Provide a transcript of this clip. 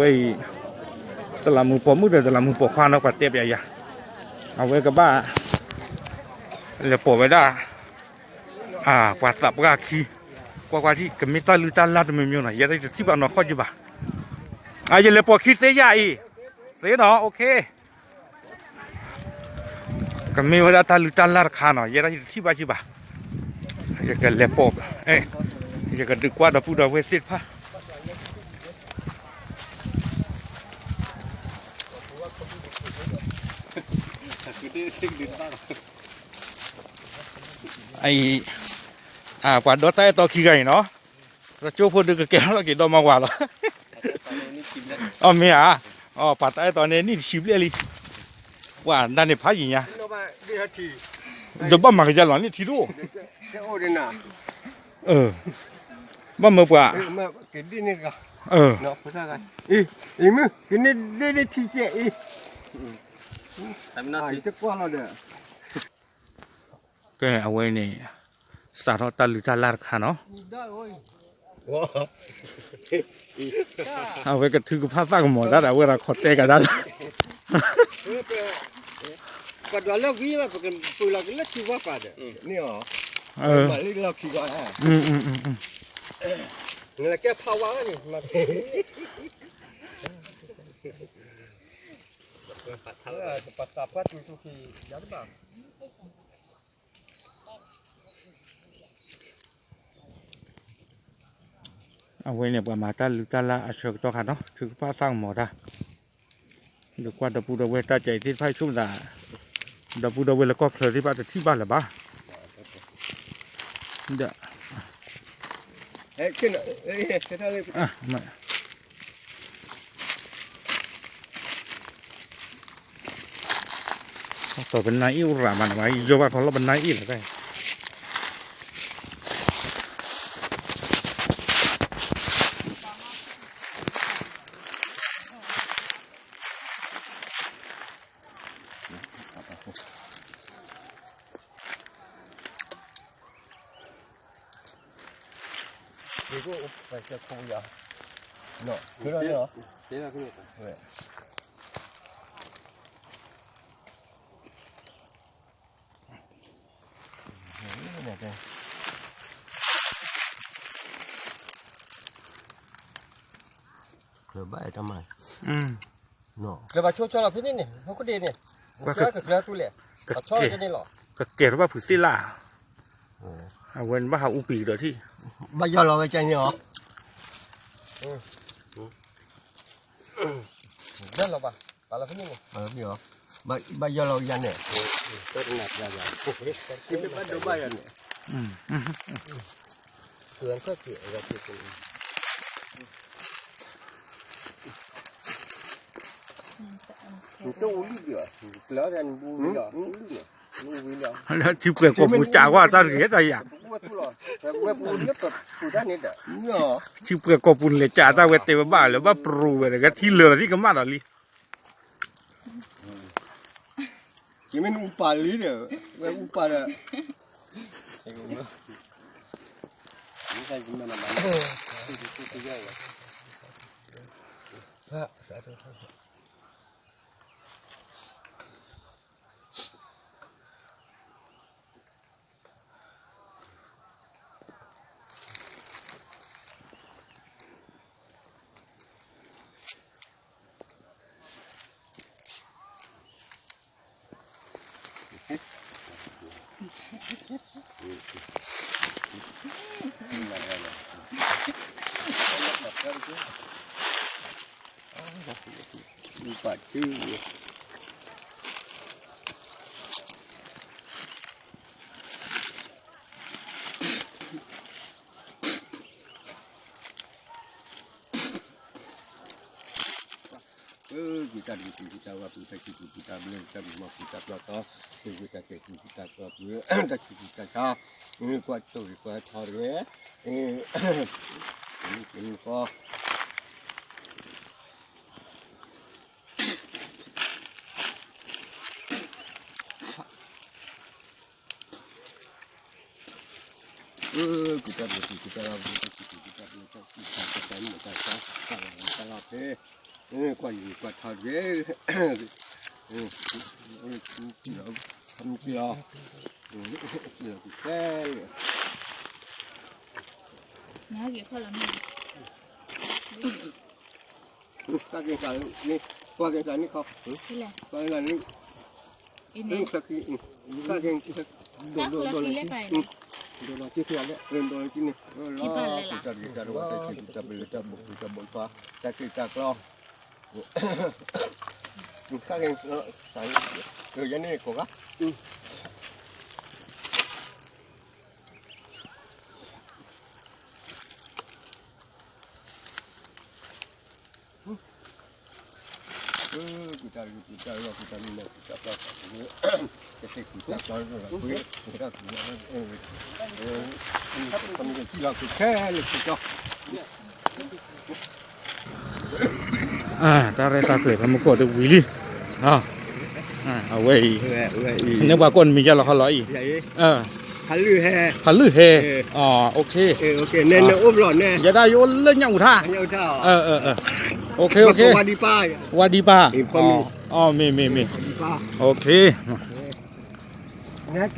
အံၤ တလးမူပိာ်မုၣ်ဒီးတလးမူပိာ်ခွါနီၤ ပှၤတဲပျးယၤ, အဝဲကဘၣ် လဲၤပိာ်ဝဲဒၣ် ပှၤသးပှၢ်ခံ, ကွၢ်ကွၢ်ထံၣ် ကမ့ၢ်တၢ်လုၢ်တၢ်လၢ်တမံၤမံၤနီၤ ယဲဒၣ်ယတထံၣ်ဘၣ်နီၢ်ခီၣ်က့ဘၣ်, အယလဲၤပိာ်ခံသ့ယၤအံၤ, သ့နီၤ okay ကမ့ၢ်ဝဲဒၣ်တၢ်လုၢ်တၢ်လၢ်တခါနီၤ ယဲဒၣ်ယတထံၣ်ဘၣ်က့ဘၣ်, ယကလဲၤပိာ်, ယကဒုးကွၢ်ဒီပုၢ်ဒီဝဲၢ်သ့ၣ်တဖၣ် အံၤ ပှၤဒီတၢ်အဲၣ်တီခံဂၤအံၤနီၤ, ကၠိဖိဒုးကကဲထီၣ်လီၤက့ၤဒီမါဝၤလီၤ, အမ့ၢ်ဧါ, ပှၤတၢ်အဲၣ်တီန့ၣ်နံၣ်တဆံဘျဲၣ်လံ, ပှၤဒၣ်န့ၣ်ဖးယံၤညါ, ဒီးဘၣ်မၤကယၤလီၤန့ၣ်ထံဒိၣ်, ဘၣ်မၢပှၤ, ကဲအဝဲန့ၣ် စးထီၣ်တၢ်လုၢ်တၢ်လၢ်တခါနီၤ, အဝဲကထုကဖၣ်သၣ်ကမီၤတၢ်ဒီး အဝဲဒၣ်ခီတဲကဒါလီၤ, ပှၤဒွးလၢဝံၤဘၣ် ပကပၢလီၤကလၢထံဝါပာ်ဒီး, န့ၣ်အီၤ, မၤလၢလီၢ်ခံဂီၤ, နကဲဖးဝါန့ၣ်, ပှၤသးပှၢ်တူတူခံယၤတဘၣ် အဝဲန့ၣ် ပှၤမၤတၢ်လုၢ်တၢ်လၢ်အဆၢကတီၢ်ခါနီၤ ထုကဖၣ်သၣ်ကမီၤတၢ်, ဒီးကွၢ်ဒီပုၢ်ဒီဝဲၢ်တၢ်ကဲအံၤသ့ၣ်တဖၣ်ဆိကမိၣ်သး, ဒီပုၢ်ဒီဝဲၢ်လၢကီၢ်ချၢသ့ၣ်တဖၣ်တထံၣ်ဘၣ်လၢၤဘၣ်, ဒီး ပနါအ့ၣ်အိၣ်ရၤမးန့ၣ် ယိဘၣ်ခီလီၤပနါအ့ၣ်လီၤ, ဘၣ်တၢ်မၤ, ကဘၣ်ဆိကမိၣ်လီၤဖဲန့ၣ်န့ၣ် ဟီၣ်ခိၣ်ဒ့န့ၣ်, ကကဲထီၣ်ဘၣ်ဖုးသ့ၣ်လၢ်, အဝဲန့ၣ်ဘၣ်ဟးအူပံၤကဒီးထံၣ်, ဘၣ်ယီၢ်လီၤဝဲကန့ၣ်အီၤ, ဘၣ်လီၤဘၣ်, ဘၣ်လီၤဖဲန့ၣ်န့ၣ်, ဘၣ်ယီၢ်လီၤယၤန့ၣ်, ဘၣ်ဒိဘၣ်ယၤန့ၣ်, ကၢၢ်ခၢၣ်က့ၤအဂၤက့ၤ လၢထံပှဲၤကီၢ်ပူၤကးကွၢ်တၢ်တဂ့ၤတၢ်ယၤ, ထံပှဲၤကီၢ်ပူၤလဲၤကးတၢ်ဝဲတဲဝဲဘၣ်လၢ ဘၣ်ပြူဝဲဒီး ကထံလၢာ်လီၤသံကမၣ်ဒီးလံ, မ့ၢ်နအူပာ်လံဒီး, ဝဲအူပာ်ဒီး, ကတၢၢ်တကပူၤ ကတၢၢ်ဝဲပူၤ တၢ်ခံပူၤ ကတၢၢ်ဘျၢ ကတၢၢ်မုၢ်မီၢ် ကတၢၢ်ပျီတီ ကတၢၢ်ကဲပူၤ ကတၢၢ်ပျီပူၤ တၢ်ခံပူၤ ကတၢၢ်ဆါ ကွၢ်တိၢ်က့ၤကွၢ်ထီတဂ့ၤ ကဲမုၢ်ကီ ကတၢၢ်ဘျၢ ကတၢၢ်ဘျၢ တၢ်ခံပူၤ ကတၢၢ်ဘျၢ တၢ်ခံပူၤ ကတၢၢ်မုၢ် တၢ်ဆါ တၢ်လီၤ တၢ်လီၤဖဲ ကွၢ်ယံၤကွၢ်ထါက့ၤ, အိၣ်လၢထံကံၢ်လီၤ, ထံကံၢ်လီၤ, ကံၢ်လီၤကံၢ်ခဲလၢာ်, နဟဲက့ၤခီလီၤမ့ၢ်, ကွၢ်က့ၤသးန့ၣ်, ကွၢ်က့ၤသးန့ၣ်ခီ, ကွၢ်က့ၤသးန့ၣ်, အ့ၣ်, ကွၢ်က့ၤ, ဒိၣ်ဒိၣ်ဒိၣ်လၢကံၢ်, ဒိၣ်လၢကံၢ်န့ၣ်, လီၤ, တၢ်ဘျုးတၢ်ဘျုးတၢ်ဘျုးတၢ်ဘျုး, တၢ်က့ၢ်တၢ်ကျီ, ကွၢ်က့ၤ, ယန့ၣ်ကိးဂၤ တၢ်ရဲၣ်တၢ်ကျဲၤဖဲမုၢ်ကီၢ်တဝံၤလံ, အဝဲအံၤ, န့ၢ်ပှၤကိးနမံၤယါလီၤဟီလီၤအံၤ, ဖးလုၢ်ဟဲ, ဖးလုၢ်ဟဲ, ယဲဒၣ်ယအိၣ်လၢညၣ်အူထါ, ဝါဒံပၢ်, မ့ၢ်မ့ၢ်မ့ၢ်,